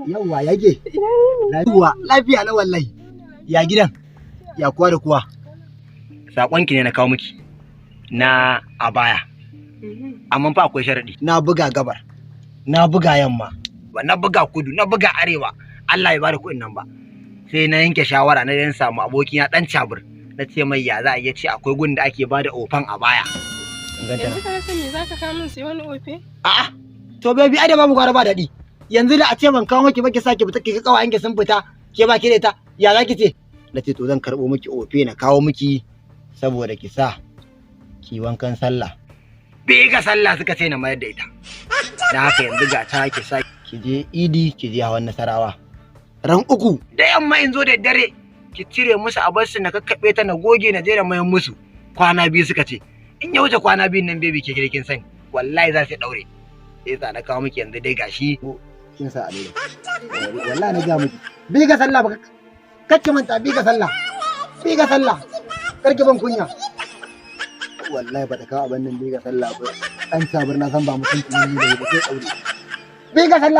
Yawwa, yake? Lafiya, lafiya na wallahi. Ya gidan? Ya kuwa da kuwa? Saƙonki ne na kawo miki. Na abaya. Amma fa akwai sharaɗi. Na buga gabar. Na buga yamma. Na buga kudu, na buga arewa. Allah ya bada kuɗin nan ba. Sai na yanke shawara na dan samu abokina dan cabur. Na ce mai ya za a iya ce akwai gun da ake bada ofen abaya. Yanzu ka rasa me za ka kawo min sai wani ofe? A'a, to baby, ai da babu gwara ba daɗi. Yanzu da a ce ban kawo miki ba, ki sake fita, ki ga kawayen ki sun fita, ke ba ki da ita, ya za ki ce? Na ce to zan karɓo miki ofe na kawo miki saboda ki sa ki wankan sallah. Bai ga sallah suka ce na mayar da ita. Da haka yanzu ga ta, ki sa ki je Idi, ki je hawan Nasarawa. Ran 3 da yamma in zo da dare ki cire musu a barsu, na kakkaɓe ta, na goge, na je na mayan musu. Kwana 2 suka ce. In ya wuce kwana 2n nan, baby, ke kin sani wallahi za su daure. Sai sa na kawo miki yanzu dai, gashi kin sa a leda. Wallahi na ga miki, bi ga sallah ba kacce manta, bi ga sallah, bi ga sallah, karki ban kunya. Wallahi ba ta kawo abin nan bi ga sallah ba. Dan sabur na san ba mutunci ne da sai daure bi ga sallah.